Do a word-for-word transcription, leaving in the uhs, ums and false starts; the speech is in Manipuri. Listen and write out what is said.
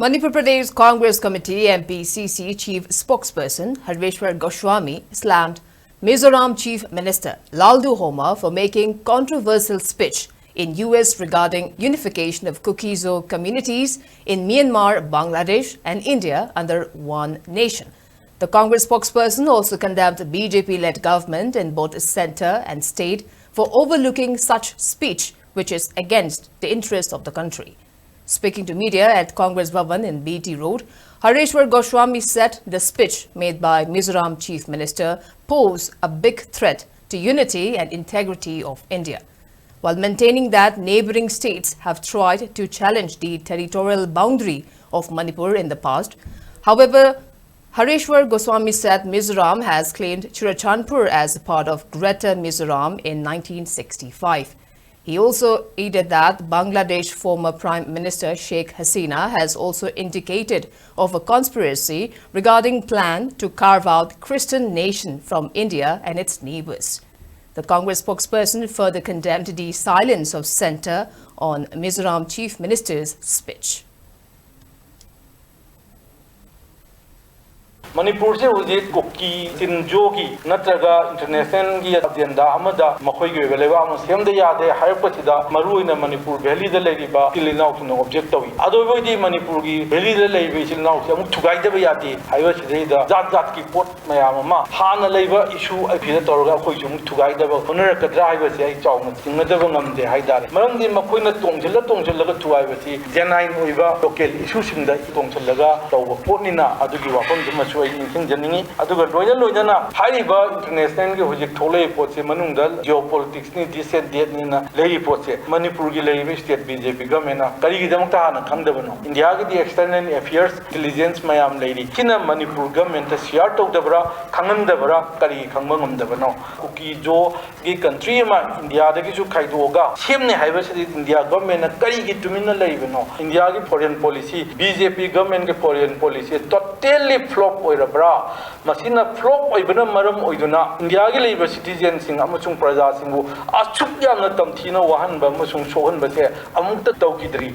Manipur Pradesh Congress Committee, M P C C, chief spokesperson Hareshwar Goswami slammed Mizoram Chief Minister Lalduhoma for making controversial speech in U S regarding unification of Kuki-Zo communities in Myanmar, Bangladesh, and India under one nation. The Congress spokesperson also condemned the B J P-led government in both centre and state for overlooking such speech, which is against the interest of the country. Speaking to media at Congress Bhavan in B T Road, Hareshwar Goswami said the speech made by Mizoram Chief Minister pose a big threat to unity and integrity of India. While maintaining that neighbouring states have tried to challenge the territorial boundary of Manipur in the past, however, Hareshwar Goswami said Mizoram has claimed Churachandpur as a part of Greater Mizoram in nineteen sixty-five. He also added that Bangladesh former Prime Minister Sheikh Hasina has also indicated of a conspiracy regarding plan to carve out Christian nation from India and its neighbours. The Congress spokesperson further condemned the silence of centre on Mizoram Chief Minister's speech. ꯃꯅꯤꯄꯨꯔꯁꯦ ꯍꯧꯖꯤꯛ ꯀꯨꯀꯤ ꯇꯤꯟꯖꯣꯒꯤ ꯅꯠꯇ꯭ꯔꯒ ꯏꯟꯇꯔꯅꯦꯁꯅꯦꯜꯒꯤ ꯑꯦꯖꯦꯟꯗꯥ ꯑꯃꯗ ꯃꯈꯣꯏꯒꯤ ꯑꯣꯏꯕ ꯂꯩꯕꯥꯛ ꯑꯃ ꯁꯦꯝꯗ ꯌꯥꯗꯦ ꯍꯥꯏꯔꯛꯄꯁꯤꯗ ꯃꯔꯨꯑꯣꯏꯅ ꯃꯅꯤꯄꯨꯔ ꯚꯦꯂꯤꯗ ꯂꯩꯔꯤꯕ ꯏꯆꯤꯜ ꯏꯅꯥꯎꯁꯤꯡꯅ ꯑꯣꯕꯖꯦꯛ ꯇꯧꯏ꯫ ꯑꯗꯨ ꯑꯣꯏꯕ ꯑꯣꯏꯗꯤ ꯃꯅꯤꯄꯨꯔꯒꯤ ꯚꯦꯂꯤꯗ ꯂꯩꯔꯤꯕ ꯏꯆꯤꯜ ꯏꯅꯥꯎꯁꯦ ꯑꯃꯨꯛ ꯊꯨꯒꯥꯏꯗꯕ ꯌꯥꯗꯦ ꯍꯥꯏꯕꯁꯤꯗꯩꯗ ꯖꯥꯠ ꯖꯥꯠꯀꯤ ꯄꯣꯠ ꯃꯌꯥꯝ ꯑꯃ ꯍꯥꯟꯅ ꯂꯩꯕ ꯏꯁꯨ ꯑꯁꯤꯗ ꯇꯧꯔꯒ ꯑꯩꯈꯣꯏꯁꯨ ꯑꯃꯨꯛ ꯊꯨꯒꯥꯏꯗꯕ ꯍꯣꯠꯅꯔꯛꯀꯗ꯭ꯔꯥ ꯍꯥꯏꯕꯁꯦ ꯑꯩ ꯆꯥꯎꯅ ꯆꯤꯡꯅꯗꯕ ꯉꯝꯗꯦ ꯍꯥꯏꯇꯥꯔꯦ꯫ ꯃꯔꯝꯗꯤ ꯃꯈꯣꯏꯅ ꯇꯣꯡꯁꯤꯜꯂ ꯇꯣꯡꯁꯤꯜꯂꯒ ꯊꯨꯒꯥꯏꯕꯁꯤ ꯖꯦꯅꯥꯏꯟ ꯑꯣꯏꯕ ꯂꯣꯀꯦꯜ ꯏꯁꯨꯁꯤꯡꯗ ꯇꯣꯡꯁꯤꯜꯂꯒ ꯇꯧꯕ ꯄꯣꯠꯅꯤꯅ ꯑꯗꯨꯒꯤ ꯋꯥꯐꯝꯗꯨꯃꯁꯨ ꯑꯩ ꯅꯤꯡꯁꯤꯡꯖꯅꯤꯡꯉꯤ꯫ ꯑꯗꯨꯒ ꯂꯣꯏꯅ ꯂꯣꯏꯅꯅ ꯍꯥꯏꯔꯤꯕ ꯏꯟꯇꯔꯅꯦꯁꯅꯦꯜꯒꯤ ꯍꯧꯖꯤꯛ ꯊꯣꯛꯂꯛꯏ ꯄꯣꯠꯁꯤ ꯃꯅꯨꯡꯗ ꯖꯤꯑꯣ ꯄꯣꯂꯤꯇꯤꯛꯁꯅꯤ, ꯗꯤꯁ ꯑꯦꯟ ꯗꯦꯠꯅꯤꯅ ꯂꯩꯔꯤ ꯄꯣꯠꯁꯦ ꯃꯅꯤꯄꯨꯔꯒꯤ ꯂꯩꯔꯤꯕ ꯁ꯭ꯇꯦꯠ ꯕꯤ ꯖꯦ ꯄꯤ ꯒꯃꯦꯟꯅ ꯀꯔꯤꯒꯤꯗꯃꯛꯇ ꯍꯥꯟꯅ ꯈꯪꯗꯕꯅꯣ? ꯏꯟꯗꯤꯌꯥꯒꯤꯗꯤ ꯑꯦꯛꯁꯇꯔꯅꯦꯜ ꯑꯦꯐꯤꯌꯔꯁ ꯏꯟꯇꯦꯂꯤꯖꯦꯟꯁ ꯃꯌꯥꯝ ꯂꯩꯔꯤ꯫ ꯁꯤꯅ ꯃꯅꯤꯄꯨꯔ ꯒꯃꯦꯟꯇ ꯁꯤꯌꯥꯔ ꯇꯧꯗꯕ꯭ꯔꯥ, ꯈꯪꯍꯟꯗꯕ꯭ꯔꯥ, ꯀꯔꯤꯒꯤ ꯈꯪꯕ ꯉꯝꯗꯕꯅꯣ? ꯀꯨꯀꯤ ꯖꯣꯒꯤ ꯀꯟꯇ꯭ꯔꯤ ꯑꯃ ꯏꯟꯗꯤꯌꯥꯗꯒꯤꯁꯨ ꯈꯥꯏꯗꯣꯛꯑꯒ ꯁꯦꯝꯅꯤ ꯍꯥꯏꯕꯁꯤꯗꯤ ꯏꯟꯗꯤꯌꯥ ꯒꯃꯦꯟꯅ ꯀꯔꯤꯒꯤ ꯇꯨꯃꯤꯟꯅ ꯂꯩꯔꯤꯕꯅꯣ? ꯏꯟꯗꯤꯌꯥꯒꯤ ꯐꯣꯔꯦꯟ ꯄꯣꯂꯤꯁꯤ, ꯕꯤ ꯖꯦ ꯄꯤ ꯒꯃꯦꯟꯒꯤ ꯐꯣꯔꯦꯟ ꯄꯣꯂꯤꯁꯤ ꯇꯣꯇꯦꯜꯂꯤ ꯐ꯭ꯂꯣꯞ ꯑꯣꯏꯔꯕ꯭ꯔꯥ? ꯃꯁꯤꯅ ꯐ꯭ꯂꯣꯞ ꯑꯣꯏꯕꯅ ꯃꯔꯝ ꯑꯣꯏꯗꯨꯅ ꯏꯟꯗꯤꯌꯥꯒꯤ ꯂꯩꯔꯤꯕ ꯁꯤꯇꯤꯖꯦꯟꯁꯤꯡ ꯑꯃꯁꯨꯡ ꯄ꯭ꯔꯖꯥꯁꯤꯡꯕꯨ ꯑꯁꯨꯛ ꯌꯥꯝꯅ ꯇꯝꯊꯤꯅ ꯋꯥꯍꯟꯕ ꯑꯃꯁꯨꯡ ꯁꯣꯛꯍꯟꯕꯁꯦ ꯑꯃꯨꯛꯇ ꯇꯧꯈꯤꯗ꯭ꯔꯤ꯫